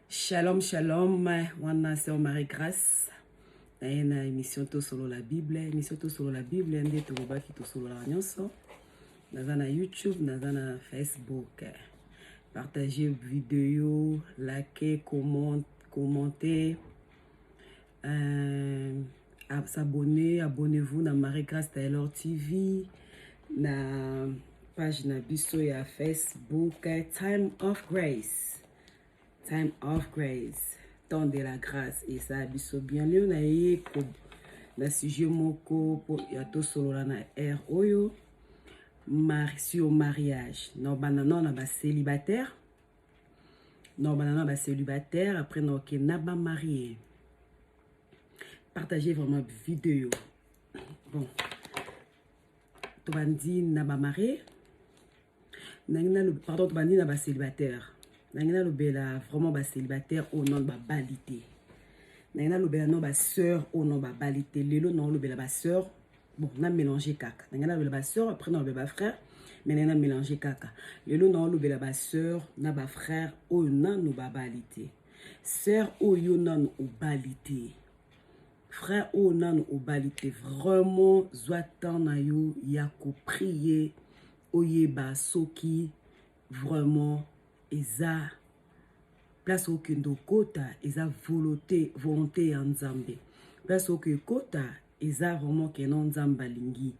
Shalom, shalom, wana sœur Marie Grâce. Naye na émission Tosolola Bible, émission Tosolola Bible nde tolobaki tosololaka nyonso. Naza na YouTube, naza na Facebook. Partagez vidéo, likez, comment, commentez. S'abonner, abonnez-vous na Marie Grâce Taylor TV, na page na biso ya Facebook Time of Grace. Time of Grace, temps de la grâce et ça biso bien leo na ye ko na sujet moko po ya tosolola na air oyo mar sur mariage. Na banda na ba célibataire, na banda na ba célibataire après na ok na ba marié. Partagez vraiment vidéo. Bon. Tobandi na ba marié. Pardon, tobandi na ba célibataire. Nangi nalobela vraiment ba célibataire oyo nano babali te. Nangi nalobela no ba sœur oyo nano babali te. Lelo nalobela ba sœur, bon, na mélanger kaka. Nangi nalobela ba sœur, après nalobela ba frère, mais nangi na mélanger kaka. Lelo nalobela ba sœur na ba frère oyo nano babali te. Sœur oyo nano obali te. Frère oyo nano obali te. Vraiment zwa temps na yo ya ko prier oyeba soki vraiment eza place okende okota eza volonté ya Nzambe. Place okende okota eza vraiment que non Nzambe alingi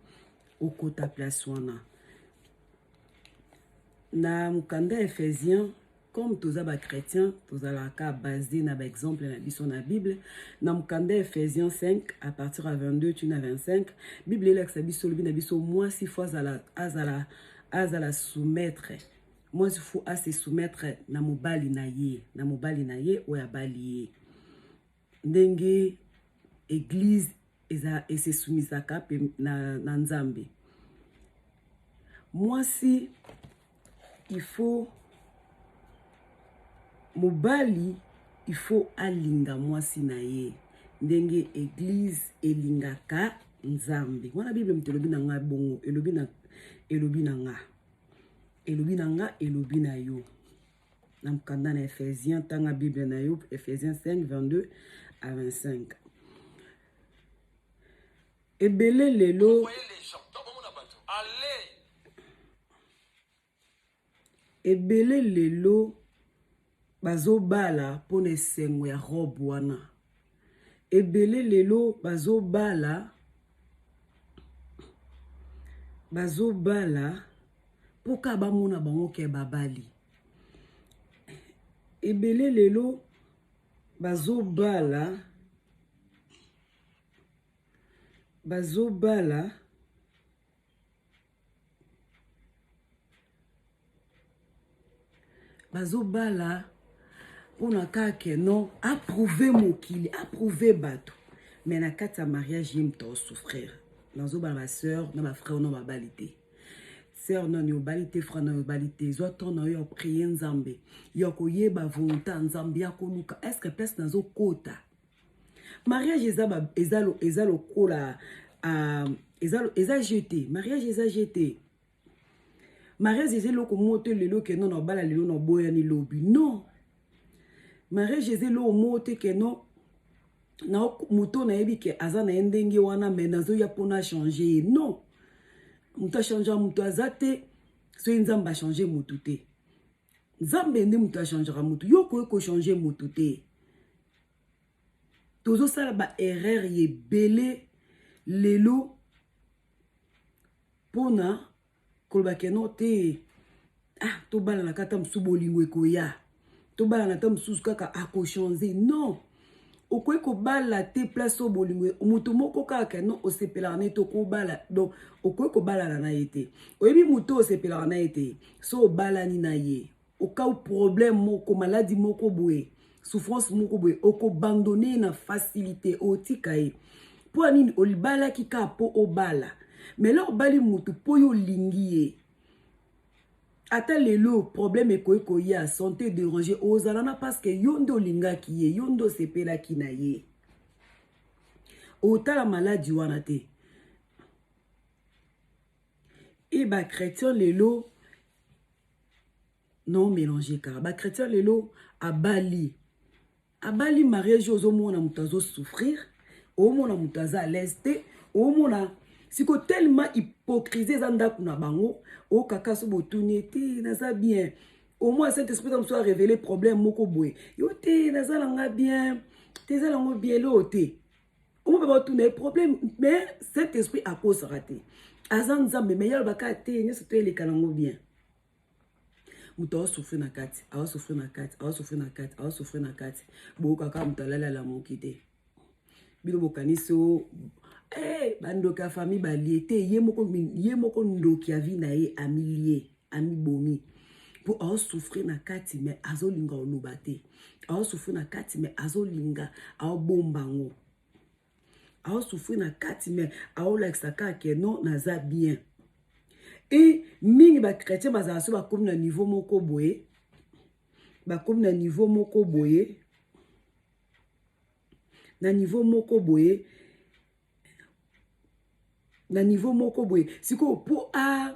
okota place wana. Na mokanda Ephésiens, comme toza ba chrétien, tozalaka basé na ba exemple na biso na Bible. Na mokanda Ephésiens 5 à partir à 22 tu na 25, Bible elakisa biso lobi na biso mwasi fo azala azala azala soumettre. Mwasi fo a se soumettre na mobali na ye, na mobali na ye oyo abali ye. Ndenge église eza ese soumisaka pe na Nzambe. Mwasi il faut mobali il faut alinga mwasi na ye ndenge église elingaka Nzambe. Wana Bible moto elobi na nga bongo, elobi na elobi na nga. Elobi na nga, elobi na yo. Na mokanda na Ephésiens, tanga Bible na yo, Ephésiens 5, 22 à 25. Ebele lelo ebele lelo bazobala mpona esengo ya robe wana. Ebele lelo bazobala mpo kaka bamona bango ke babali. Ebele lelo bazobala bazobala mpona kaka non approuver mokili, approuver bato. Mais na kati ya mariage ye moto osouffrir. Nazobala ba sœur na ba frère no babali te. Sœur nani obali te, frère nani obali te, zwa temps na yo ya prier Nzambe, ya koyeba volonté ya Nzambe, ya koluka est-ce que place nazokota. Mariage eza eza eza lokola eza eza jeté. Mariage eza jeté. Mariage eza eloko moko te lelo ke non obala lelo na oboyani lobi. Non. Mariage eza eloko moko te ke non na moto nayebi ke aza na ye ndenge wana mais nazoya mpona changer ye. Non. Moto achange moto aza te, soki Nzambe achange motu te. Nzambe nde moto achangera motu. Yo okoki kochange motu te. Tozosala ba erreur ebele lelo mpona koloba ke non te, ah tobalana kata mosusu bolingo ekoya, tobalana ata mosusu kaka akochange. Non, okoki kobala te place oyo bolingo moto moko kaka non osepelaka na ye te okobala. Donc okoki kobalana na ye te. Oyebi moto osepelaka na ye te, so obalani na ye okau problème moko, maladie moko boye, souffrance moko boye, okobandone na facilité, otika ye. Mpo nini olibalaki kaka mpo obala? Mais là obali motu mpo yo olingi ye. Ata lelo problème ekoki koya, santé déranger, ozala na parce que yo nde olingaki ye, yo nde osepelaki na ye. Otala maladie wana te. E ba chrétien lelo non mélanger kaka. Ba chrétien lelo abali. Abali mariage ozomona moto azo souffrir, omona moto aza à l'aise te, omona siko tellement hypocrisie eza ndako na bango, okaka so botuni ye te naza bien. Au moins Saint Esprit mosusu a révélé problème moko boye. Yo te naza na nga bien, te eza nango bien eloo te. Omo mpe batuna ye problème mais Saint Esprit akosaka te. Aza Nzambe mais ye alobaka te nyonso to eleka nango bien. Moto aosouffrir na kati, aosouffrir na kati, aosouffrir na kati, aosouffrir na kati. Boyokaka moto alali alamuki te. Bino bokanisi o eh, bandoki ya famille balie te, ye moko ndoki ya vie na ye amilie, amibomi. Po aosouffrir na kati mais azolinga oloba te. Aosouffrir na kati mais azolinga aobomba yango. Aosouffrir na kati mais aolakisa kaka ke non naza bien. Et mingi ba chrétien bazala so bakomi na niveau moko boye, bakomi na niveau moko boye, na niveau moko boye, na niveau moko boye. Sikoyo po a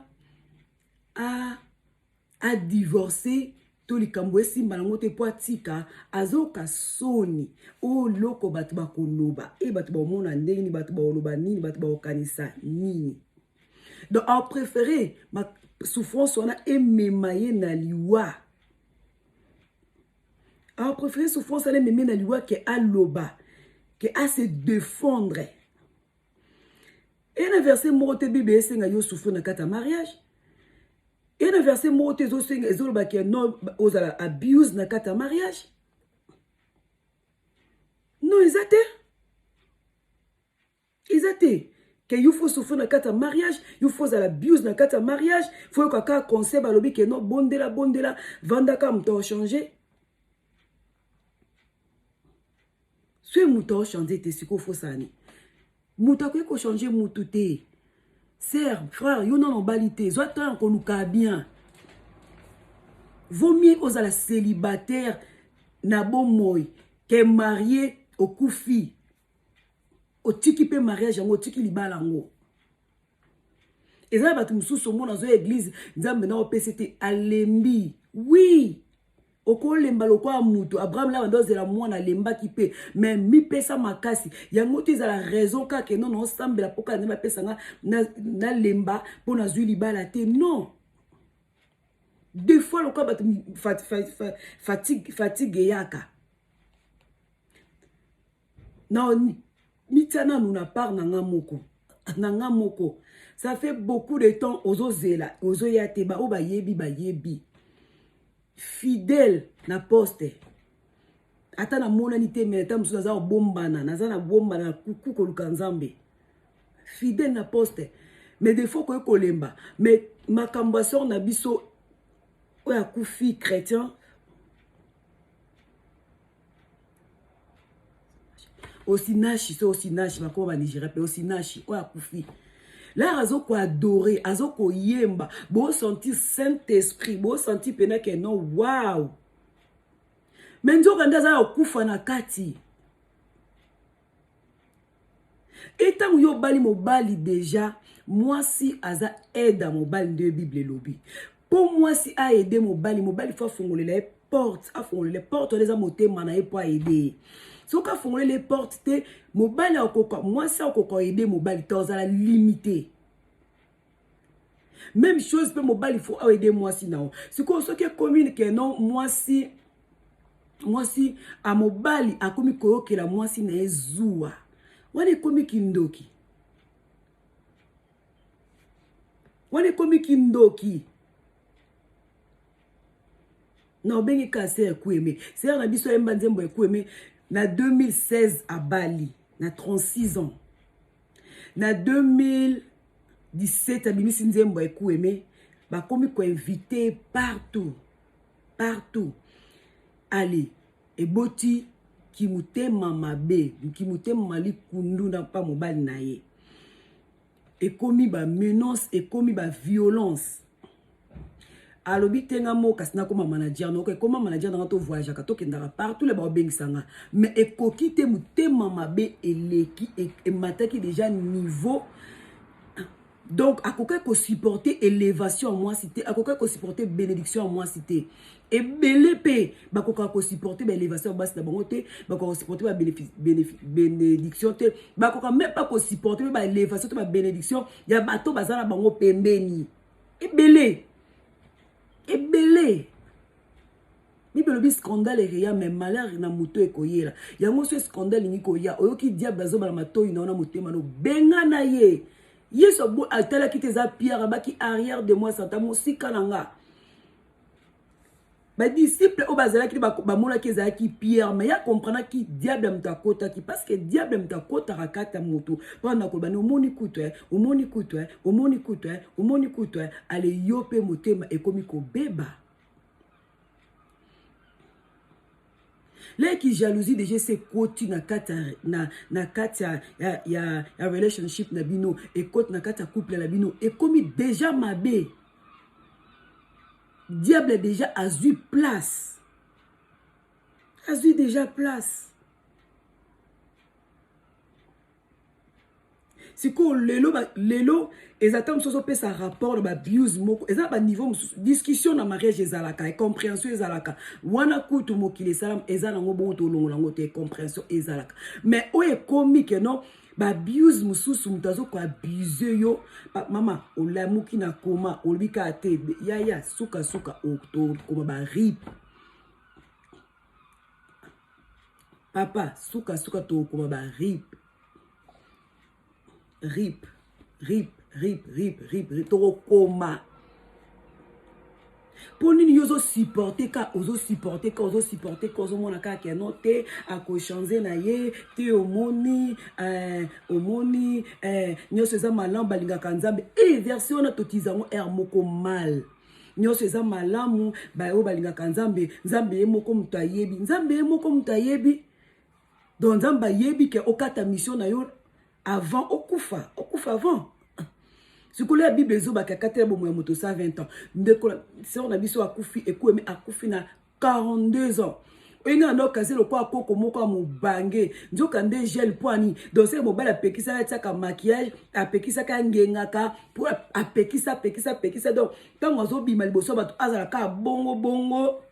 divorcer to likambo esimba nango te po atika, azoka soni oyo loko bato bakoloba, e bato bakomona ndenge nini, bato bakoloba nini, bato bakokanisa nini. Donc a préféré ma souffrance wana emema ye na liwa. A préféré souffrance wana emema ye na liwa ke aloba, ke a se défendre. E na verset moko te Bible esenga yo souffrir na kati ya mariage. E na verset moko te ezosenga, ezoloba ke non ozala abuse na kati ya mariage. Non, eza te. Eza te. Ke yo faut souffrir na kati ya mariage, yo faut ozala abuse na kati ya mariage, faut yoka kaka conseil balobi ke non bondela bondela, vandaka moto achanger. Soki moto achanger te sikoyo faut sala nini? Moto akoki kochanger motu te. Sœur, frère, yo nano obali te, zwa temps ya koluka bien. Vaut mieux ozala célibataire na bomoi ke marié okufi. Otiki pe mariage yango, otiki libala yango. Eza bato mosusu omona azoya église, Nzambe na opesi te, alembi. Oui, okolemba lokola mutu. Abraham la bando azela mwana alembaki pe, mais mipesa makasi. Yango te ezala raison kaka non osambela po kaka Nzambe apesa nga nalemba po nazwi libala te. Non. Des fois lokola bato fatigue eyaka. Na mitia nanu na part na nga moko. Na nga moko. Ça fait beaucoup de temps ozozela, ozoya te, ba oyo bayebi bayebi. Fidèle na poste. Ata na monani te, mais ata mosusu naza kobombana, naza na bombana na kuku koluka Nzambe. Fidèle na poste. Mais des fois koye kolemba, mais makambo ya sort na biso oyo akufi chrétien Osinashi, so Osinashi, bakoma ba Nigeria pe Osinashi oyo akufi. Lar azoko adorer, azoko yemba, bo sentir Saint-Esprit, bo sentir pena ke non wow. Mais nzoka nde aza ya kokufa na kati. E ntango yo obali mobali deja, mwasi aza aide ya mobali nde Bible elobi. Po mwasi a aide mobali, mobali faut afongolela ye porte, afongolela ye porte wana eza motema na ye po aide ye. Soki afongolela ye porte te, mobali akoka, mwasi akoka aide mobali te, ozala limité. Même chose pe mobali faut aide mwasi na yo. Sikoyo soki ekomi ke non mwasi, mwasi a mobali akomi koyokela mwasi na ye zuwa, wana ekomi kindoki. Wana ekomi kindoki. Na obengi ka sœur Kweme. Sœur na biso ayemba nzembo ya Kweme na 2016 abali na 36 ans. Na 2017 abimisi nzembo ya Kweme, bakomi ko inviter partout. Partout. Allez, eboti kimutema mabe, kimutema malikundu na pa mobali na ye. Ekomi ba menaces, ekomi ba violence. Alobi te nga moko kasi nakoma manager noko, ekoma manager nanga to voyageaka, tokendaka partout le baobengisa nga. Mais ekoki te motema mabe eleki, emataki déjà niveau. Donc akokaki kosupporte élévation ya mwasi te, akokaki kosupporte bénédiction ya mwasi te. Ebele mpe bakokaka kosupporte baélévation ya basi na bango te, bakoka kosupporte babénédiction te, bakoka meme pas kosupporte mpe baélévation to babénédiction ya bato baza na bango pembeni. Ebele ebele. Bible elobi scandale ereya, mais malheur na moto ekoyela yango. So scandale elingi koya, oyoki diable azobala matoi na yo na motema no, benga na ye. Yesu atalaki te eza Pierre, abaki arrière de moi Satan, mosika na nga. Badisciple oyo bazalaki bamonaki ezalaki Pierre, mais ya comprenaki diable ya moto akotaki, parce que diable ya moto akotaka kati ya moto mpona koloba ni omoni kutu, omoni kutu, omoni kutu, omoni kutu. Ale yo mpe motema ekomi kobeba. Leki jalousie deja esi ekoti na kati na, na kati ya, ya, ya, ya relationship na bino, ekoti na kati ya couple na bino, ekomi deja mabe. Diable deja azwi place, azwi deja place. Sikoyo lelo, lelo eza ntango mosusu ozopesa rapport na baabuse moko, eza na baniveau mosusu. Discussion na mariage ezalaka, comprehension ezalaka wana. Kutu mokili esalama eza nango bongo, tolongola yango te, comprehension ezalaka. Mais oyo ekomi ke non, baabuse mosusu, moto azokoabuse yo, mama olamuki na koma, olobi kaka te yaya, sukasuka tokoma barip papa, sukasuka tokoma barip rip rip rip rip rip rip, tokokoma. Mpo nini yo ozosupporte ka, ozosupporte ka, ozosupporte ka, ozomona kaka keno te akochange na ye te? Omoni omoni nyonso eza malamu, balingaka Nzambe. E version wana totiza yango aire moko mal. Nyonso eza malamu, baoyo balingaka Nzambe, Nzambe ye moko moto ayebi, Nzambe ye moko moto ayebi. Donc Nzambe ayebi ke okata mission na yo avant okufa, okufa avant. Sikoyo ya Bible ezobaka akatela bomoi ya moto 120 ans. Ndeko sœur na biso akufi ekwemi, akufi na 42 ans. Oyenga na ndoko lokola koko moko ya mobange, nzoka nde gel poani. Donc seke mobali apekisaka atiaka maquillage, apekisaka angengaka, mpo apekisa apekisa apekisa. Donc ntango azobima liboso ya bato, azala kaka bongo bongo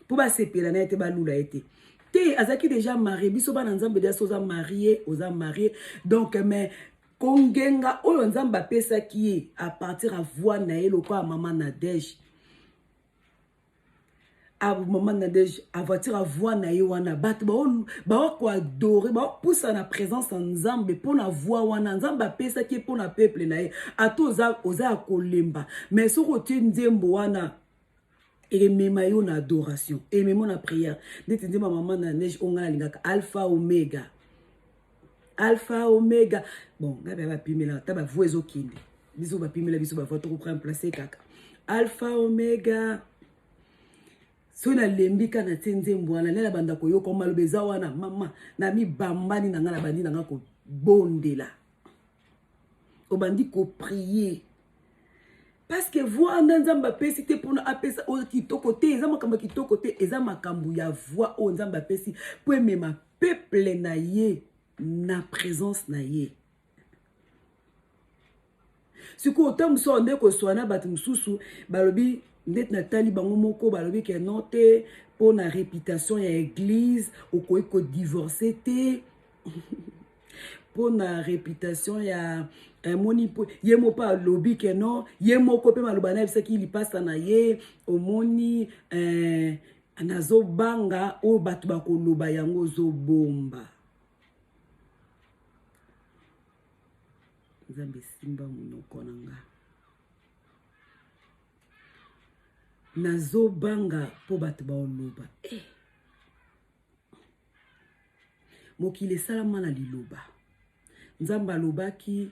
mpo basepela na ye te, balula ye te. Te, azalaki déjà marie. Biso bana Nzambe deja, so oza marie, oza marie. Donc mais kongenga oyo Nzambe apesaki ye à partir ya voix na ye, lokola mama Nadege, mama Nadege, à partir ya voix na ye wana, bato bakoadore, baopusa na présence ya Nzambe mpo na voix wana Nzambe apesaki ye mpo na peuple na ye. Ata oza ya kolemba, mais soki otie nzembo wana, emema yo na adoration, emema yo na prière. Neti nzembo ya mama na neige oyo ngai nalingaka, Alpha Omega, Alpha Omega. Bon, ngai baya bapimela ata bavoix ezokende, biso bapimela biso bavoix, tokopremplace kaka Alpha Omega. Soki nalembi kaka, natie nzembo wana, nde nabanda koyoka maloba eza wana. Mama na mibambani na ngai, nabandi na ngai kobondela, obandi koprier, parce que voix nda Nzambe apesi te mpona apesa oyo kitoko te, eza makambo ya kitoko te, eza makambo ya voix oyo Nzambe apesi mpo emema peuple na ye na présence na ye. Sikoyo ntango mosusu nde koswana na bato mosusu, balobi ndeti natali bango moko, balobi ke non te, mpo na réputation ya église okoki kodivorce te, mpo na réputation ya emoni mpo ye moko alobi ke non, ye moko mpe maloba nayebisaki lipasa na ye, omoni nazobanga oyo bato bakoloba, yango ozobomba. Nzambe esimba monoko na nga, nazobanga mpo bato baoloba. Mokili esalama na liloba. Nzambe alobaki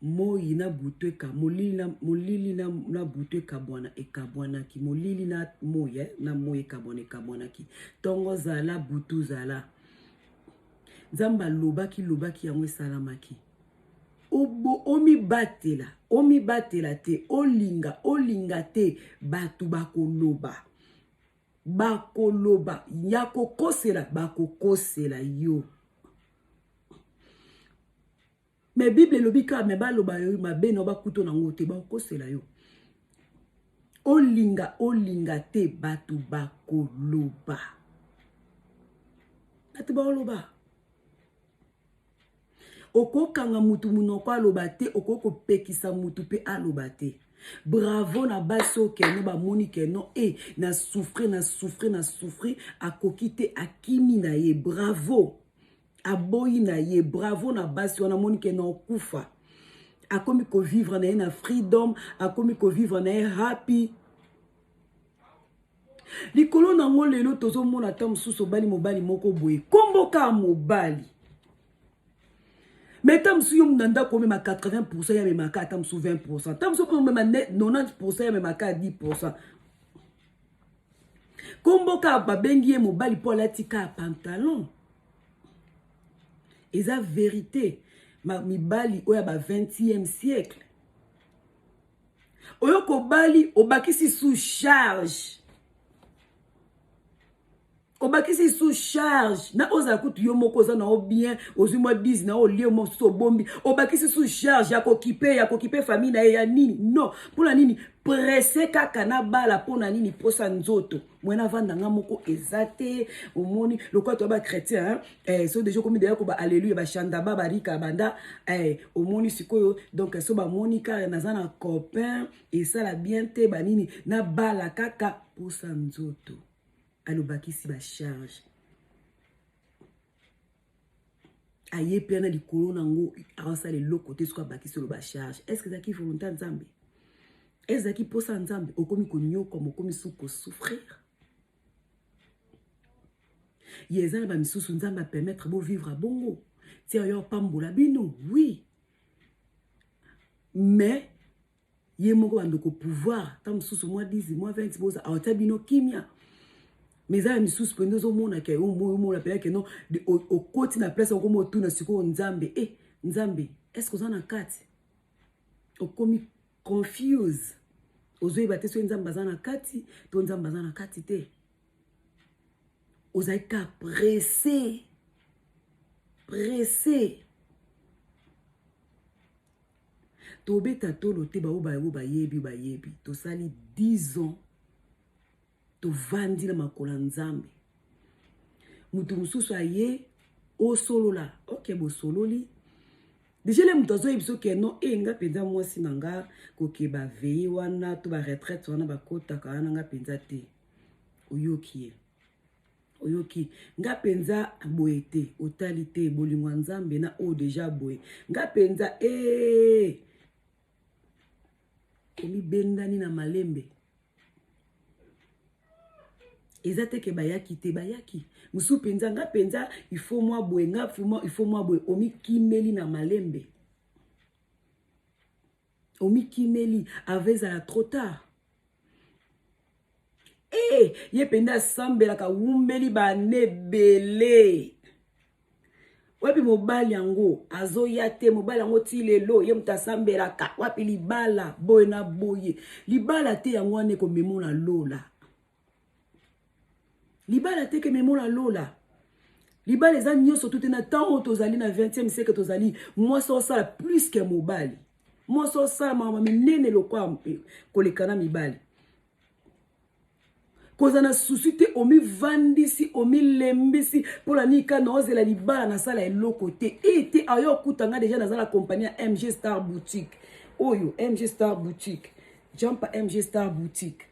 moi na butu eka molili na, molili na, na butu ekabwana, ekabwanaki. Molili na moi na moi ekabwana, ekabwanaki. Ntongo zala, butu zala. Nzambe alobaki, lobaki, yango esalamaki. Omibatela, omibatela te, olinga olinga te, bato bakoloba, bakoloba ya kokosela, bakokosela yo. Mais Bible elobi kaka me baloba yo mabe na bakuto nango te, bakosela yo. Olinga olinga te, bato bakoloba, bato bakoloba. Okokanga mutu munoko aloba te, okoki kopekisa mutu mpe aloba te. Bravo na basi oyo keno bamoni keno e na souffrir, na souffrir, na souffrir, akoki te, akimi na ye. Bravo, aboyi na ye. Bravo na basi wana amoni ke na okufa, akomi kovivre na ye na freedom, akomi kovivre na ye happy. Likolo nango lelo tozomona ata mosusu obali mobali moko boye, kombo kaka mobali, mais ata mosusu yo na ndako omema 80%, ya memaka ata mosusu 20%, ata mosusu omema 90%, ya memaka 10%. Kombo kaka babengi ye mobali mpo alati kaka pantalon. Eza verité, mibali oyo ya ba 20e siècle oyo kobali, obakisi sous charge, obakisi sous charge na ozala kutu yo moko oza na yo bien, ozwi mwa 10 na yo, olie mosusu obombi, obakisi sous charge ya kokipe, ya kokipe famille na ye ya nini. Non, mpona nini presse kaka na bala? Mpona nini? Posa nzoto mwana avanda nga moko eza te. Omoni lokola toya bachrétien, eh, so deja okomi deya koba alleluya, bashandaba barika banda, eh, omoni sikoyo. Donc so bamoni kaka naza na copain, esala bien te, banini na bala kaka posa nzoto, alobakisi bacharge aye mpe na likolo nango akosala eloko te. Soki abakisi oloba charge, est ce que ezalaki volonté ya Nzambe? Ezalaki mposa ya Nzambe? Okomi konyokwama, okomi su kosouffrir. Ye eza na bamisusu Nzambe apermettre bovivre bongo, tia yo apambola bino, oui, mais ye moko bandoko pouvoir ta mosusu mwa 10, mwa 20, boza aotia bino kimia. Mais eza ya misusu mpenza ozomonaka, omona mpenza ke non, okoti na place, okomi otuna sikoyo Nzambe: e Nzambe, est ce que oza na kati? Okomi confuse, ozoyeba te soki Nzambe aza na kati to Nzambe aza na kati te. Ozali ka pressé, pressé. Tobeta tolo te, bao bayo bayebi, bayebi. Tosali 10 ans tovandi na makolo ya Nzambe. Moto mosusu aye osolola, ok, bosololi déjà, le moto azoyebi soki no e nga mpenza mwasi na nga koke baveye wana to baretraite wana bakotaka wana, nga mpenza te. Oyoki ye, oyoki nga mpenza boye te, otali te bolingo ya Nzambe na oyo deja boye, nga mpenza e omibendani na malembe. Eza te ke bayaki te, bayaki mosusu mpenza, nga mpenza il faut mwa boye, nga il faut mwa boye, omikimeli na malembe, omikimeli avant ezala trop tard. E ye mpenza asambelaka, wumbeli bane ebele, wapi mobali yango azoya te? Mobali yango ti lelo ye moto asambelaka, wapi libala? Boye na boye, libala te yango wana ekomema na lola. Libala te kememo na lola. Libala eza nyonso tu te. Na temps oyo tozali na 20e siècle, tozali mwasi osala plus ke mobali, mwasi osala makambo minene lokwa koleka na mibali. Kozala na susi te, omivandisi, omilembisi mpona nini? Ka naozela libala, nasala eloko te. E te, ayo okuta nga deja naza na compagnie ya MG Star Boutique. Oyo MG Star Boutique, jampa MG Star Boutique.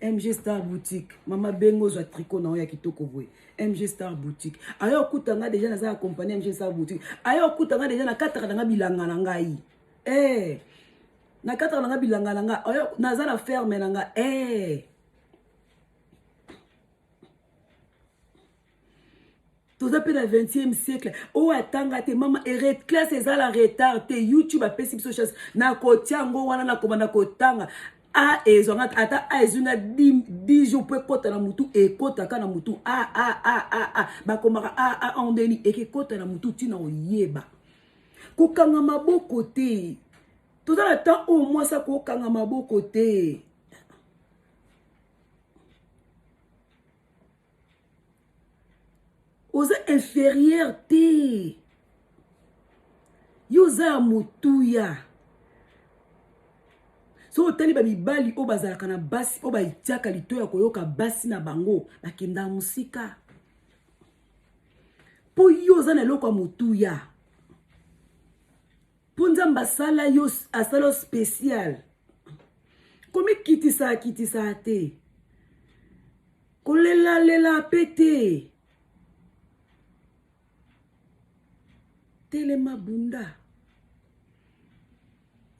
MG Star Boutique, mama bengo ozwa tricot na oyo ya kitoko boye. MG Star Boutique, ayo okuta nga deja naza na compagnie MG Star Boutique. Ayo okuta nga deja nakataka na nga bilanga na ngai, eh. Nakataka na nga bilanga na nga, naza na ferme na nga, eh. Toza mpe na 20e siècle oyo atanga te, mama ere classe eza la retard te. YouTube apesi biso chance na kotia yango wana, nakobanda kotanga a ezwanga ata a ezwi nga 10 jours mpo ekɔta na mutu, ekɔtaka na mutu. A a a a a bakomaka a a ondeni, ekekɔta na mutu ntina oyeba kokanga maboko te. Toza na temps oyo mwasi akokanga maboko te. Oza inférieur te. Yo oza ya motuya. Soki otali ba mibali oyo bazalaka na basi oyo batiaka litoyi ya koyoka basi na bango, bakendaka mosika. Mpo yo oza na eloko ya motuya. Mpo Nzambe asala yo, asala yo special. Komikitisa kitisa te. Kolelalela pe te. Telema bunda.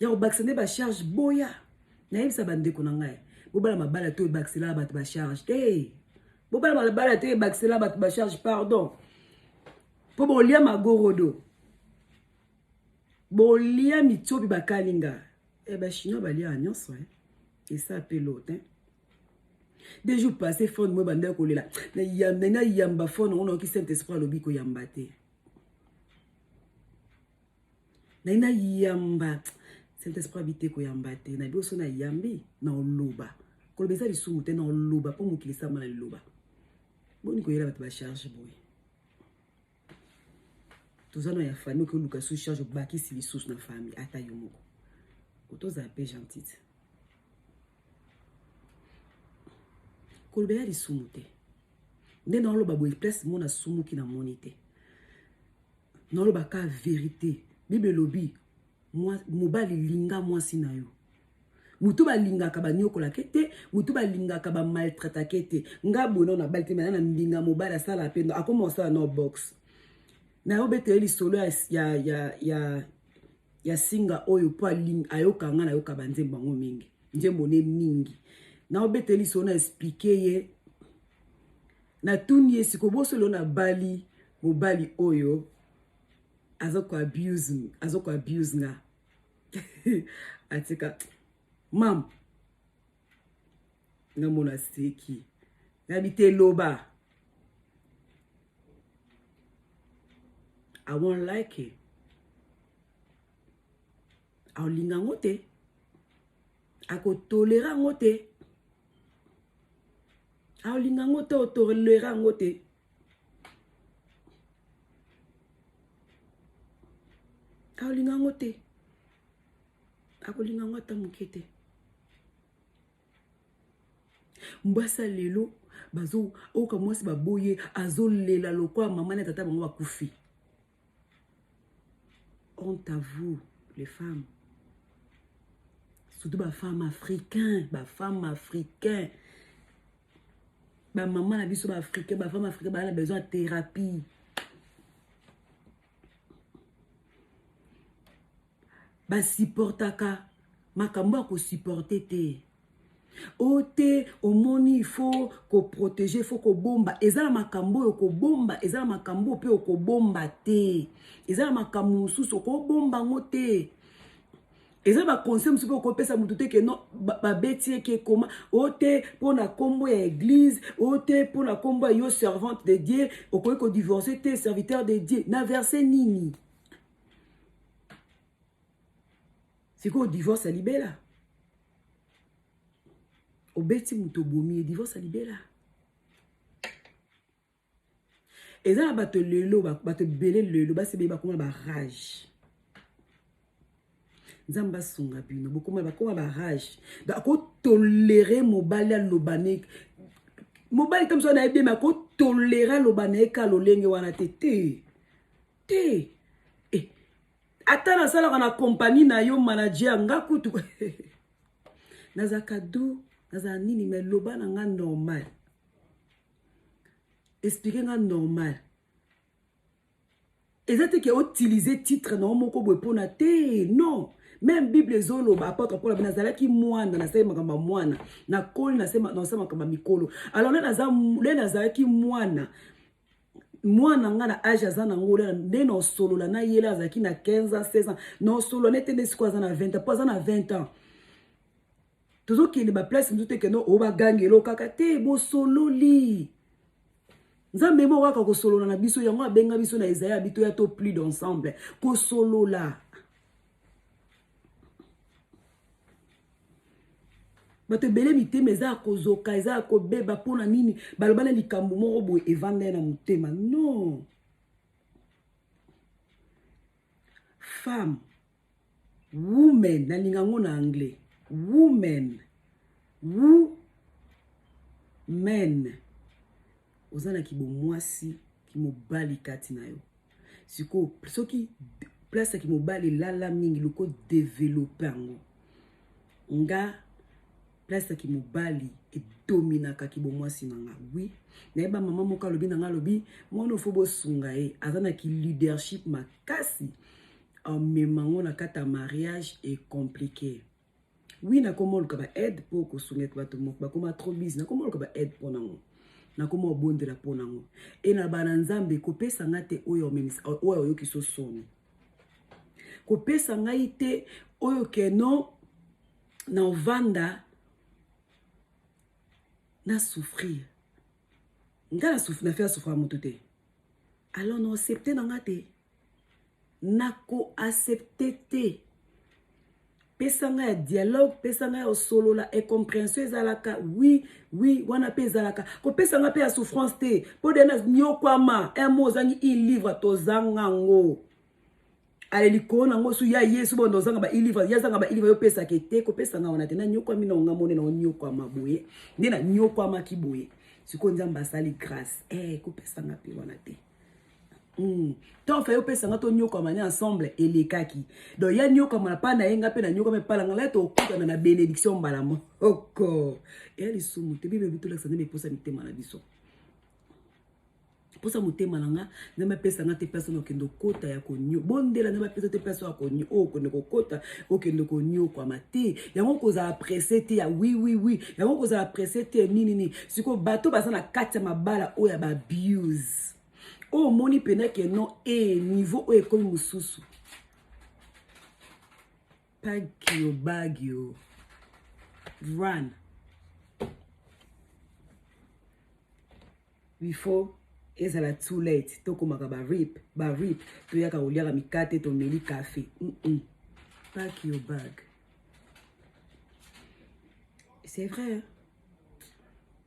Ya kobakisa nde ba charge boya. Nayebisa bandeko na ngai, bobala mabala to ebakisela bato ba charge te. Bobala mabala te ebakisela bato ba charge pardon. Mpo bolia magorodo. Bolia mitsopi bakalinga. Eh ba chinois balia nyonso eh. Esa pe l'autre hein. Deux jours passés phone moi banda kolela. Na yamba na yamba phone on oki Saint-Esprit alobi ko yamba te. Na na yamba Saint-Esprit habite ko yamba te. Na biso na yambi na oloba. Koloba eza lisumu te na oloba po mokili sama na liloba. Boni koyela bato ba charge boye. Toza na ya famille okoluka sous charge obakisi lisusu na famille ata yo moko. Otozala pe gentil. Koloba ya lisumu te. Nde naoloba boye place mona sumuki na moni te. Naoloba ka verite. Bible elobi mobali linga mwasi na yo. Mutu balingaka banyokolaka te, mutu balingaka ba maltraitaka te. Nga boye na bali te, na mbinga mobali asala pe akoma osala no box. Na yo betele lisolo ya ya ya ya ya singa oyo po ayoka nga nayoka ba nzembo yango mingi. Nzembo ne mingi. Na obetele lisolo na expliquer ye. Na tuni ye siko bosolo na bali mobali oyo azoko abuse, azoko abuse nga. Atika mam nga mona seki nayebi te loba I won't like it. Aolinga yango te, akotolera yango te, aolinga yango te, otolera yango te. Aolinga yango te, akolinga yango ata moke te. Mbasa lelo bazo oka mwasi baboye azolela lokola mama na tata bango bakufi. Honte à vous les femmes, surtout ba femmes africains, ba femmes africains, ba mama na biso ba africains, ba femmes africains ba na besoin de thérapie. Basupportaka makambo ya kosupporte te. O te omoni il faut koprotege, il faut kobomba. Eza na makambo oyo kobomba, eza na makambo oyo mpe okobomba te. Eza na makambo mosusu okobomba yango te. Eza ba conseil mosusu mpe okopesa motu te ke non, babeti ye ke koma. O te mpo na kombo ya église, o te mpo na kombo ya yo servante de Dieu, okoki kodivorce te serviteur de Dieu. Na verset nini? Sikoyo divorce ya libela. Obeti moto obomi ye, divorce ya libela. Eza na bato lelo, bato ebele lelo basi ebele bakoma ba rage. Nzambe asunga bino, bokoma bakoma ba rage. Donc akotolere mobali aloba ne mobali ta mosusu na ye bien, mais akotolere aloba na ye ka lolenge wana te te. Te. Eh, ata nasalaka na compagnie na yo manager nga kutu nazalaka doux, nazala nini, mais loba na nga normal. Expliquer nga normal. Eza te ke utiliser titre na yo moko boye pona te, non. Même Bible ezoloba apôtre Paul abi nazalaki mwana, nasali makambo ya mwana, nakoli nasali makambo ya mikolo. Alors le nazalaki mwana, mwana nga na age aza nango nde na osolola na ye azalaki na 15 ans, 16 ans, na osolola nete nde sikoyo aza na 20 ans, po aza na 20 ans. Tozokende ba place mosusu te ke no oyo bagangelo kaka te, bosololi. Nzambe moko kaka kosolola na biso, yango abenga biso na Esaïe abi toya to plus d'ensemble, kosolola. Bato ebele mitema eza ya kozoka, eza ya kobeba mpona nini? Baloba na likambo moko boye evanda ye na motema. Non. Femme, woman, nalinga yango na anglais. Woman, woman. Oza na kibomwasi, kimobali kati na yo. Sikoyo soki place ya kimobali elala mingi, luka odevelope yango. Nga place ya kimobali edominaka kibomwasi na nga. Oui, nayeba mama moko alobi na nga, alobi mwana ofo bosunga ye, aza na ki leadership makasi, amema ngo na kati ya mariage est compliqué. Oui, nakoma oluka ba aide mpo kosunga bato moko bakoma trop busy, nakoma oluka ba aide mpo nango, nakoma obondela mpo nango. E na bana Nzambe kopesa nga te oyo omemisa, oyo oyokisa soni, kopesa ngai te oyo keno na ovanda na souffrir. Nga na souffrir, na faire souffrir moto te. Alors na accepte na nga te, nako accepte te. Pesa ngai ya dialogue, pesa ngai ya osolola, e compréhension ezalaka. Oui, oui, wana mpe ezalaka. Kopesa ngai mpe ya souffrance te, mpo de na nyokwama un mot ozangi un livre, tozanga yango. Ale likolo nango su ya Yesu bondo ozanga ba livre, ya zanga ba livre, yo pesaka te. Kopesa ngai wana te. Na nyokwami na nga mone na onyokwama boye nde na nyokwamaki boye. Sikoyo Nzambe asali grâce, kopesa nga mpe wana te. Tant fa opesa nga tonyokwama ne ensemble elekaki. Donc ya nyokwama na pa na ye, nga mpe na nyokwama epa na nga, la tokutana na bénédiction mbala moko. Eya lisumu te. Bible bitolakisa nde eposa mitema na biso, mposa motema na nga. Nzambe apesa nga te place na okende okota ya konio bondela. Nzambe apesa te place ya konio oyo okende kokota, okende koniokwama te. Yango kozala pressé te ya oui, oui, oui. Yango kozala pressé te nini nini. Sikoyo bato baza na kati ya mabala oyo ya baabuse, oyo omoni mpena ke non, e niveau oyo ekomi mosusu, pack your bag, yo run before ezala too late. Tokomaka barip barip, toyaka koliaka mikate, tomeli kafe. Pack your bag, c'est vrai, hein?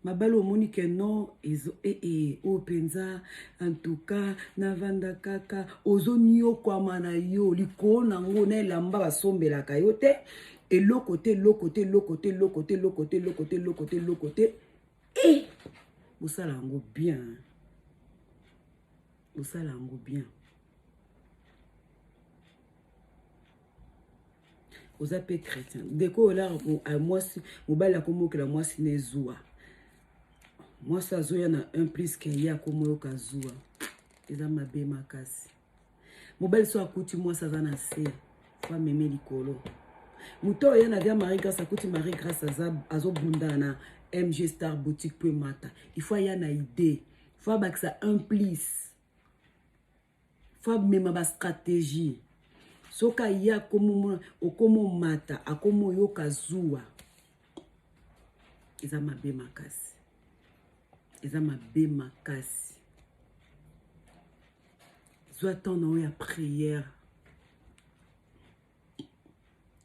Mabala omoni ke non, ezo ee oyo mpenza, en tout cas navanda kaka, ozoniokwama na yo likolo nango na elamba basombelaka yo te, eloko te, eloko te, eloko te, eloko te, eloko te, eloko te, eloko te, eloko te. E bosala yango bien, bosala yango bien. Oza mpe chrétien, ndeko oyo olaka mwasi, mobali akomokela mwasi na ezuwa, mwasi azoya na un plus ke ye akomoyoka zuwa. Eza mabe makasi. Mobali so akuti mwasi aza na se, fo ameme likolo. Moto oyo ya na via Marie Grâce, akuti Marie Grâce azobundana na MG Star Boutique po emata, il faut aya na idée, faut abakisa un plus, faut amema bastratégie. Soki aya okomomata, akomoyoka zuwa. Eza mabe makasi, eza mabe makasi. Zwa temps na oyo ya prière,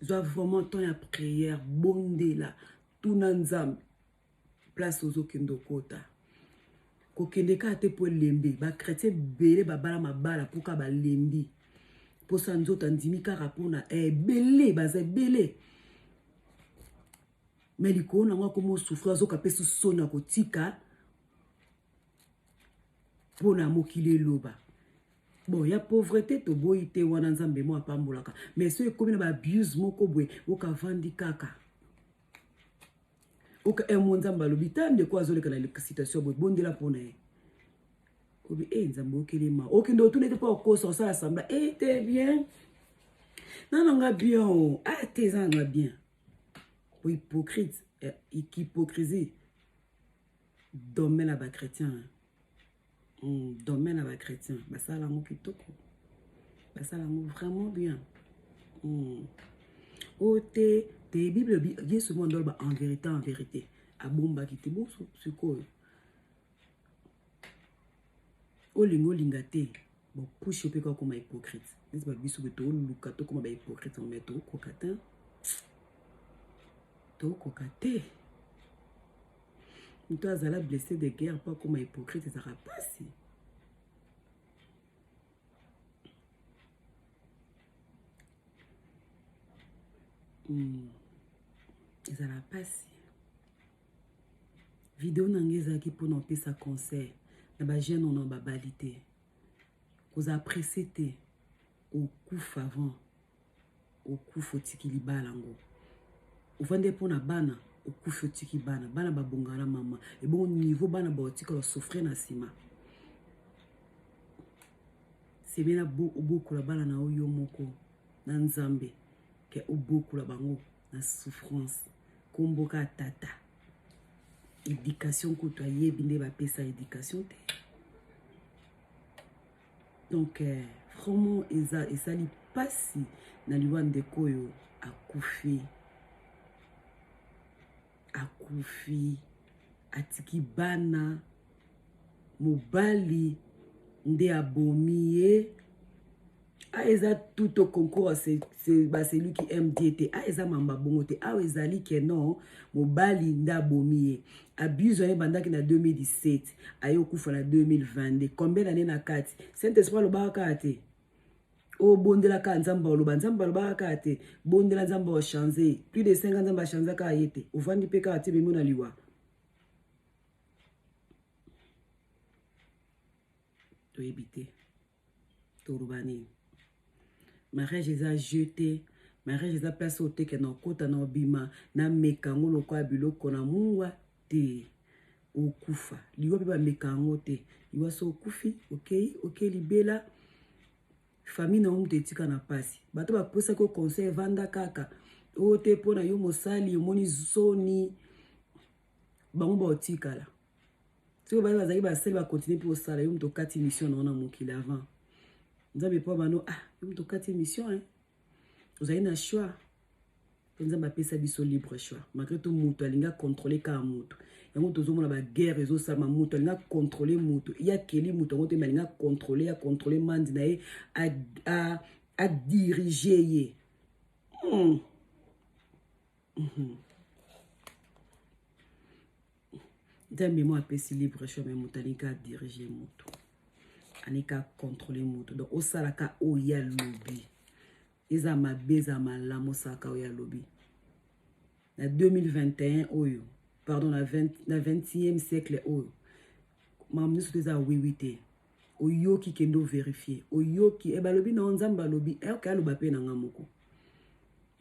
zwa vraiment temps ya prière, bondela, tuna Nzambe place ozokende okota. Kokende kaka te mpo elembi. Bachrétien ebele babala mabala mpo kaka balembi mposa nzoto, andimi kaka mpona ebele, baza ebele. Me likolo nango akoma osouffrir, azoka mpe soni ya kotika mpona mokili eloba. Bon, ya pauvreté toboyi te, wana Nzambe mo apambolaka. Mais so ekomi na baabuse moko boye, okavandi kaka oka mo Nzambe alobi ta ndeko azoleka na situation boye, bondela mpona ye. Obi e Nzambe okelema, okende otuna ete mpo okosa, osala semblant e te bien na nanga bien o ah te, eza nanga bien. Po hypocrite, hypocrisie domaine ya bachrétien, domaine ya bachrétien basala yango kitoko, basala yango vraiment bien. Oyo te te, Bible, Yesu mo ndoloba en vérité, en vérité, abombaki te. Boso sikoyo olinga olinga te, bopushe mpe kaka okoma hypocrite. Neti babiso boye toluka tokoma bahypocrite, mais tokoka te, tokoka te. Moto azala blessé de guerre mpo akoma hypocrite, ezalaka mpasi. Ezala mpasi. Video na ngai ezalaki mpona opesa conseil na bajeune oyo babali te. Kozala presse te, okufa avant okufa otiki libala yango. Ovandi mpona bana, okufi otiki bana, bana babongaka na mama. Ebongo niveau bana baotikala souffrir na nsima. Semela obokola bana na yo moko na Nzambe, ke obokola bango na souffrance. Kombo ka tata. Éducation kutu ayebi nde bapesa éducation te. Donc vraiment eza esali pasi na liwa ndeko oyo akufi. Akufi, atiki bana, mobali nde abomi ye. Ah, eza tout au concours, c'est ba celui qui aime Dieu te. Ah, eza mamba bongo te. Ah, ezali ke non, mobali nde abomi ye. Abuse wana ebandaki na 2017, aye okufa na 2022. Combien d'années na kati? Saint-Esprit alobaka kaka te. Obondelaka Nzambe aloba, Nzambe alobaka kaka te. Bondela Nzambe ochange. Plus de 5 ans Nzambe achange kaka ye te. Ovandi mpe kaka te memo na liwa. Toyebi te. Toloba nini? Mariage eza jeu te. Mariage eza place oyo teke na okota na obima na meka yango lokola biloko na mungwa te. Okufa liwa mpe bameka yango te. Liwa so okufi, okei okei libela, famille na yo moto etika na pasi. Bato bapesaki yo conseil, evanda kaka oyo te mpo na yo mosali omoni soni, bango baotikala. Soki baye bazalaki basali bakontinue mpe kosala, yo moto okati mission na yo na mokili avant Nzambe mpo bano. Ah, yo moto okati mission, hein? Ozali na choix mpo Nzambe apesa biso libre choix. Malgré tout moto alingi acontrôle kaka moto yango. Tozomona baguerre ezosalama, moto alingi acontrôle moto ye, akeli moto yango te, me alingi acontrôle, acontrôle mandi na ye, adirige ye. Nzambe mo apesi libre choix, me moto alingi adirige moto, alingi acontrôle moto. Donc osalaka oyo alobi, eza mabe, eza malamu, osalaka oyo alobi. Na 2021 oyo, pardon, na 20, na 21e siècle oyo, makambo nyonso to eza wiwi te. Oyoki, kende overifie. Oyoki e balobi na Nzambe alobi, oke aloba mpe na nga moko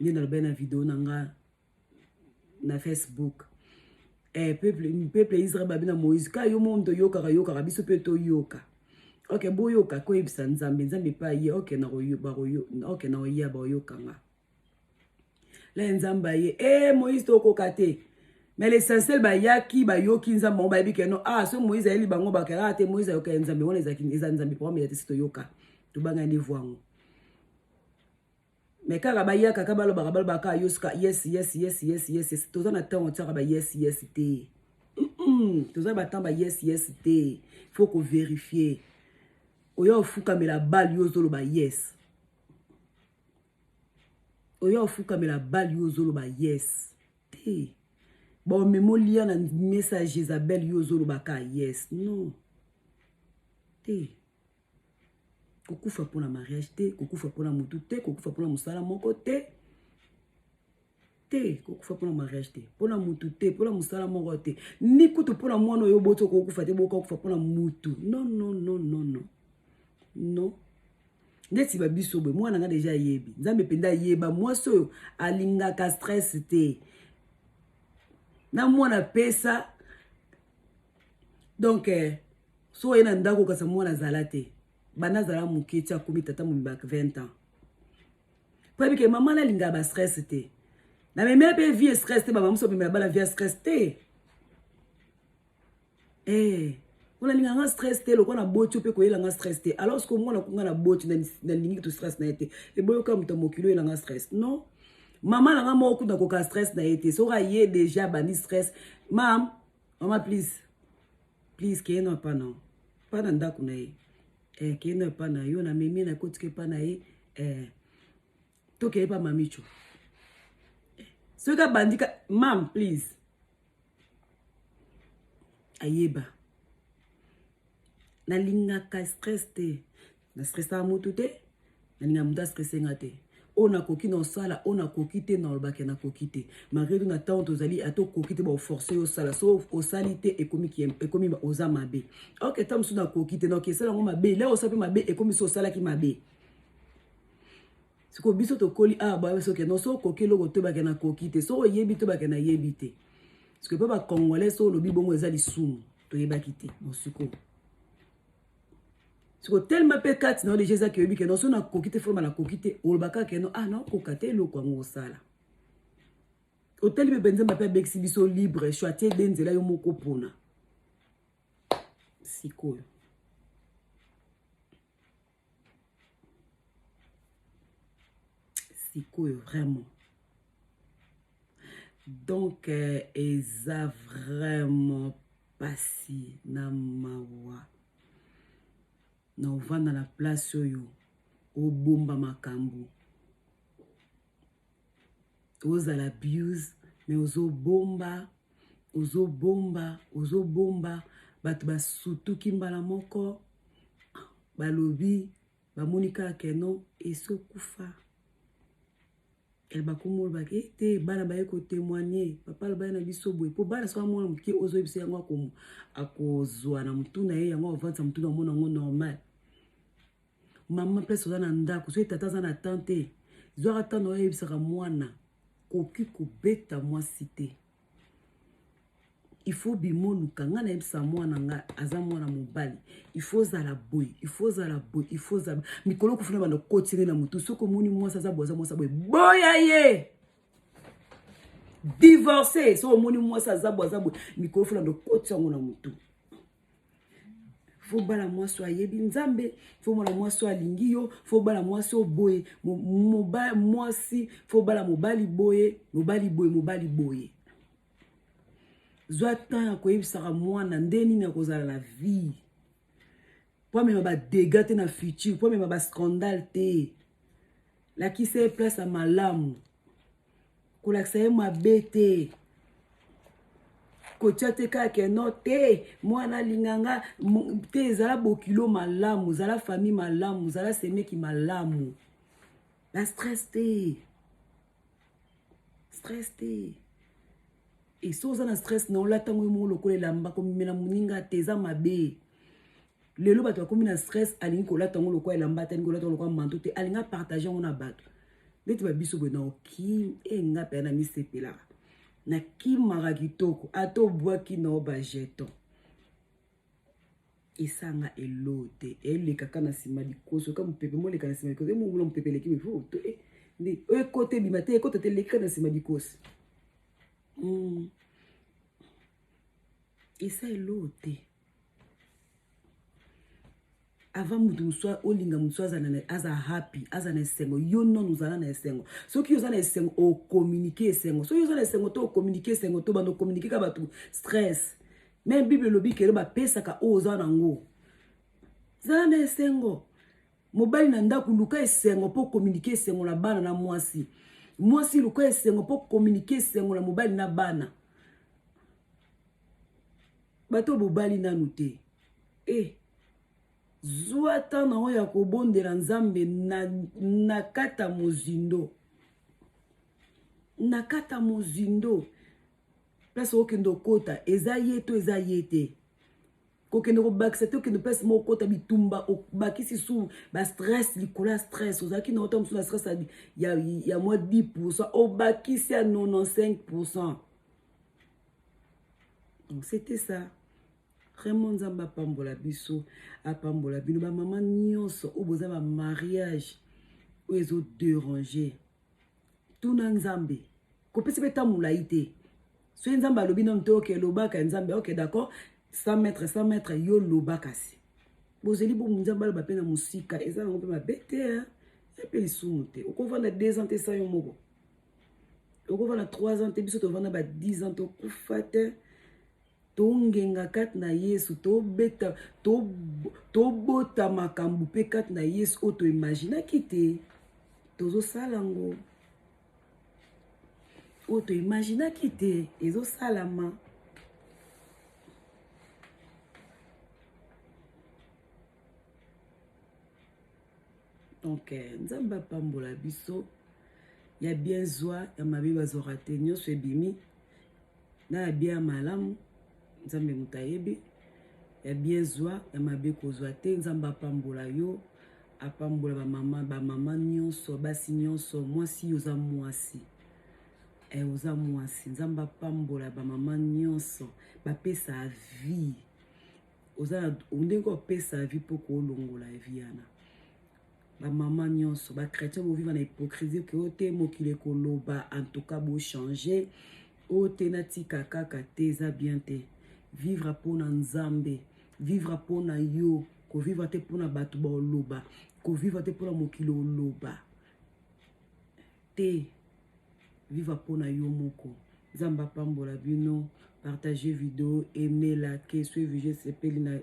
nde nalobai na video na nga na Facebook. Peuple Israel babi na Moïse ka yo mondo oyokaka, yokaka biso mpe toyoka. Ok, boyoka koyebisa Nzambe, Nzambe epai ye. Ok, ok, nakoya baoyokanga la Nzambe aye. Moïse, tokoka te. Mais l'essentiel, bayaki, bayoki Nzambe, bango bayebi ke no. Ah, so Moïse ayeli bango, bakela te. Moïse ayoka ya Nzambe wana, eza Nzambe programme ya te. Si toyoka, tobanga nde voango. Mais kaka bayaka kaka balobaka, balobaka yo suka yes. Toza na ntango otiaka ba yes te. Toza batemps ba yes te. Faut koverifie. Oyo ofukamela bale, yo ozoloba yes. Oyo ofukamela bale, yo ozoloba yes te. Baomema olia na mesa ya Jezabel, yo ozolobaka yes. Non te. Kokufa mpona mariage te, kokufa mpona motu te, kokufa mpona mosala moko te te, kokufa mpona mariage te, mpona mutu te, mpona mosala moko te, ni kutu mpona mwana oyo oboti. Okokufa te. Bokokufa mpona mutu? Non, non, non, non, non, non. Ndeti babiso boye, mwana nga deja ayebi Nzambe mpenza, ayeba mwasi oyo alingaka stress te na mwana pesa. Donc so oye na ndako, okasa mwana azala te. Banda azala moke ti akomi tata mobimba, 20 ans, po yebi ke mama nalingaka bastress te. Namemela mpe vie stress te. Bamama moso bamemela bana vie ya stress te. Mpo nalingaka nga stress te. Lokola naboti yo mpe koyelanga stress te. Alors que mwana kunga na boti, nalingi to stress na ye te. Eboyoka moto ya mokili oyelanga stress, non. Mama na nga moko kuta koka stress na ye te. Soki aye déjà bandi stress, mam, mama, please, please, keye na epa na pa na ndako na ye. Keye na epa na yo, namemi na kotika epa na ye. Tokeye pa mamicho. Soki abandika, mam, please, ayeba nalingaka stress te. Na stressaka motu te, nalingaka motu astresse nga te. Oyo nakoki na osala, oyo nakoki te na olobaka nakoki te. Malgré tout na ntango tozali, ata okoki te baoforce yo osala, so osali te ekomi ekomi oza mabe. Ok, ntango mosusu nakoki te, nakoki esala yango mabe, leo osala mpe mabe, ekomi so osalaki mabe. Sikoyo biso tokoli awa boya soki no so okoki eloko to bake nakoki te, soki oyebi to bake nayebi te. Sikoyo mpe bacongolais so olobi bongo eza lisumu, toyebaki te. Bon, sikoyo siko tellement mpe kati na yo deja eza ke oyebi ke no so nakoki te, foloma nakoki te, oloba kaka ke no ah nakoka te eloko yango osala. Otali mpe Nzambe mpe abekisi biso libre choix, atie de nzela yo moko mpona sikoyo. Sikoyo vraiment, donc eza vraiment pasi na mawa na ovanda na place oyo obomba makambo, ozala abuse mais ozobomba, ozobomba, ozobomba. Bato basutuki mbala moko, balobi bamoni kaka keno esokufa. Bakomi olobaka ete bana baye kotémoigner, papa alobaki na biso boye, mpo bana soki amona moke ozoyebisa yango, akozwa na motu na ye yango, avandisa motu na omona yango normal. Mama, place oza na ndako, soki tata aza na temps te, zwaka ntango oyebisaka mwana koki kobeta mwasi te. Il faut bimoluka. Ngai nayebisa mwana nga aza mwana mobali, il faut ozala boye, il faut ozala boye, il faut ozala mikolo kofuna banda kotine na motu. Soki omoni mwasi aza boye, aza mwasi boye, boya ye, divorce. Soki omoni mwasi aza boye, aza boye, mikolo funa banda koti yango na motu. Faut bala mwasi oyo ayebi Nzambe, faut mwana mwasi oyo alingi yo, faut bala mwasi oyo boye, mwasi faut bala mobali boye, mobali boye, mobali boye. Zwa temps ya koyebisaka mwana nde nini akozala na vie, po amema badégâts te na futur, po amema bascandale te. Lakisa ye place ya malamu, kolakisa ye mabe te, kotia te kaka keno te mwana alinganga te. Ezala bokilo malamu, ezala famille malamu, ezala semeki malamu, ba stress te, stress te. E so oza na stress na olatango yo moko lokola elamba, komemela moninga te, eza mabe. Lelo bato bakomi na stress, alingi kolata yango lokola elamba te, alingi kolata yango lokola manteau te, alingi apartage yango na bato. Neti babiso boye na okim e nga mpe na misepelaka, nakimaka kitoko, ata obwaki na o bajeton esanga elo te, elekaka na nsima likoso ka mopepe moleka na nsima likoso, emomona mopepe eleki mifo to nde ekota ebima te, ekota te, elekaka na nsima likoso. Esa elo te. Avant moto mosusu olinga mosusu aza happy, aza na esengo, yo nono ozala na esengo. Soki oza na esengo, ocommuniquer esengo. Soki oza na esengo to ocommuniquer esengo to bando ocommuniquer ka bato stress. Mais Bible elobi kelo bapesaka oyo oza nango. Zala na esengo. Mobali na ndako, luka esengo mpo communiquer esengo na bana na mwasi. Mwasi, luka esengo mpo communiquer esengo na mobali na bana. Bato bobali nanu te, e zwa ntango na oyo ya kobondela Nzambe na kata mozindo, na kata mozindo. Place okende okota, eza ye to eza ye te, kokende kobakisa te. Okende place moko, okota bitumba, obakisi su bastress likolo ya stress. Ozalaki na ota mosusu na stress ya mwa 10%, obakisi ya 95%. Donc c'était ça vraiment. Nzambe apambola biso, apambola bino bamama nyonso oyo boza bamariage oyo ezodéranger. Tuna Nzambe, kopesa mpe ta molai te. Soki Nzambe alobi nano te, oke lobaka Nzambe, ok, d'accord, 100 mètre, 100 mètre, yo loba. Kasi bozeli bo Nzambe aloba mpe na mosika, eza nango mpe mabe te, mpe lisumu te. Okovanda 2 ans te sa yo moko, okovanda 3 ans te. Biso tovanda ba 10 ans, tokufa te, tongenga kati na Yesu, tobeta, tobota makambo mpe kati na Yesu oyo toimaginaki te, tozosala yango. Oyo toimaginaki te ezosalama. Donc Nzambe apambola biso. Ya bien zwa, ya mabe bazwaka te. Nyonso ebimi na ya bien, ya malamu, Nzambe moto ayebi. Ya bien zwa, ya mabe kozwa te. Nzambe apambola yo, apambola bamama, bamama nyonso, basi nyonso. Mwasi, oza mwasi, oza mwasi. Nzambe apambola bamama nyonso bapesa vie. Oza ndenge opesa vie mpo koolongola vie wana. Bamama nyonso bachrétien, bovivre na hypocrisie ke oyo te, mokili ekoloba. En tout cas, bochange. Oyo te, natika kaka te, eza bien te. Vivre mpona Nzambe, vivre mpona yo, kovivre te mpona bato baoloba, kovivre te mpona mokili oloba te, vivre mpona yo moko. Nzambe apambola bino. Partage vidéo, emelake soki video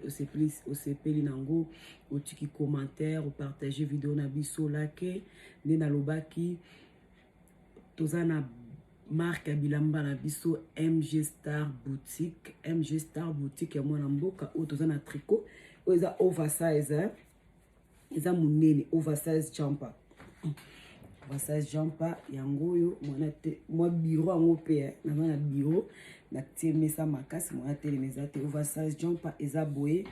osepeli, osepeli nango, otiki commentaire, opartage vidéo na biso. Lake nde nalobaki, toza na marque ya bilamba na biso, MG Star Boutique, MG Star Boutique ya mwana mboka oyo. Toza na tricot oyo eza oversize, eza monene, oversize jumper, oversize jumper yango oyo. Mwana te, mwa bureau yango mpe naza na bureau, natie mesa makasi, mwana telema eza te. Oversize jumper eza boye,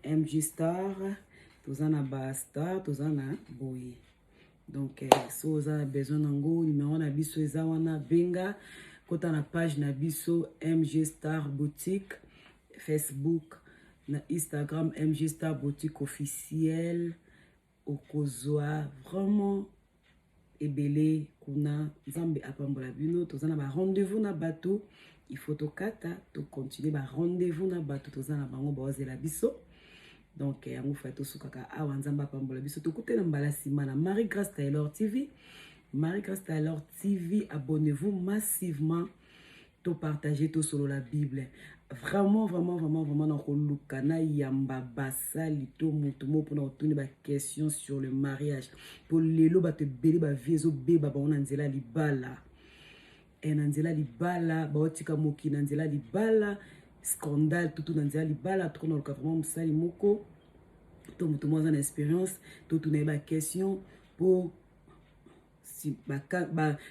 MG Star. Toza na bastar, toza na boye. Donc so oza na besoin nango, numéro na biso eza wana, benga, kota na page na biso, MG Star Boutique, Facebook na Instagram, MG Star Boutique officiel. Okozwa vraiment ebele kuna. Nzambe apambola bino. Toza na barendez-vous na bato, il faut tokata, tocontinue barendez-vous na bato toza na bango, baozela biso. Donc yango fa tosukaka awa. Nzambe apambola biso. Tokutana mbala nsima na Marie Grace Taylor TV, Marie Grace Taylor TV. Abonnez-vous massivement, topartage, tosolola Bible. Vraiment, vraiment, vraiment, vraiment, na koluka nayamba basali to motu moko mpona kotuni baquestion sur le mariage, mpo lelo bato ebele bavie ezobeba bango na nzela ya libala, na nzela libala, baotika mokili na nzela libala, scandale tutu na nzela libala. Tokona luka vraiment mosali moko to moto moko aza na expérience, totuna ye baquestion mpo si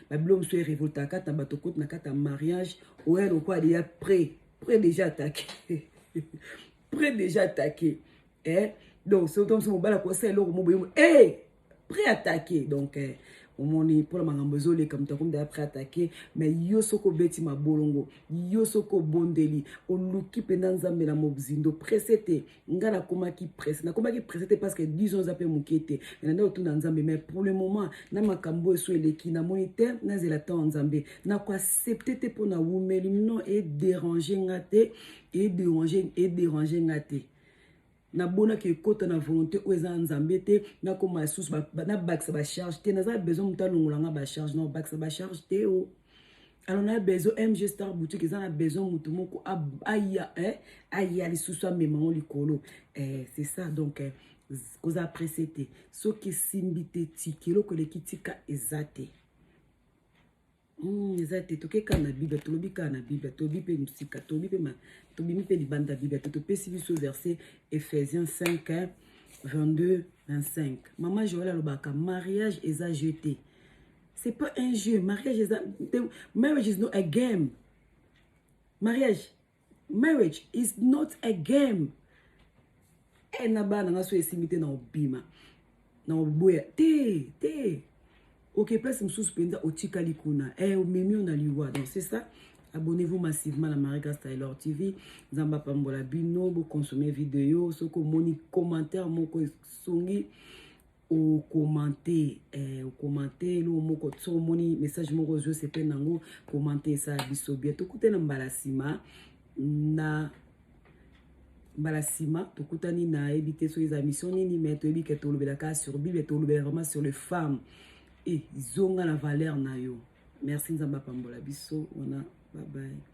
babilo mosusu erévoltaka kati na bato koti na kati ya mariage. Oya lokola déjà prêt, déjà attaqué, prêt, déjà attaqué, eh? Donc soki mosusu mobali akosala eloko mo boye, eh, prêt attaqué. Donc omoni mpona makambo ezoleka, moto akomi déjà prêt attaqué. Mais yo soki obeti mabolongo, yo soki obondeli, oluki mpenza Nzambe na mozindo, presse te. Nga nakomaki presse, nakomaki presse te, parce que 10 ans eza mpe moke te. Mais nanda kotuna Nzambe, mais pour le moment na makambo oyo so eleki, namoni te, nazela ntango Nzambe. Nakoaccepte te mpo na wumeli, non, edérange nga te, edérange, edérange nga te. Nabonaki ekota na volonté oyo eza na Nzambe te. Nakoma lisusu nabakisa bacharge te. Naza besoin moto alongola nga bacharge, na obakisa bacharge te o. Alors na besoin, MG Star Boutique eza na besoin moto moko aya, aya lisusu, amema ngo likolo, c'est ça. Donc kozala presse te. Soki esimbi te, tika. Eloko eleki tika eza te, eza te. Toke kaka na Bible, tolobi kaka na Bible, tolobi mpe mosika, tolobi mpe, tobimi mpe libanda Bible te. Topesi biso verset Éphésiens 5 22 25. Mama Joel alobaka mariage eza jeu te, c'est pas un jeu. Mariage eza, marriage is not a game. Mariage, marriage is not a game. Na bana nga so esimbi te, na obima na oboya te te. Ok, place mosusu mpenza otikali kuna, omemi yo na liwa. Donc c'est ça. Abonnez-vous massivement na Marie Grace Taylor TV. Nzambe apambola bino. Boconsommer vidéo. Soki omoni commentaire moko esongi, okommente, okommente eloko moko. Soki omoni message moko ozwi, osepeli nango, commente, esala biso bien. Tokutani mbala nsima, na mbala nsima tokutani. Nayebi te soki eza mission nini, mais toyebi ke tolobelaka sur Bible, tolobela vraiment sur les femmes e zonga na valeur na yo. Merci, Nzambe apambola biso wana. Bye bye.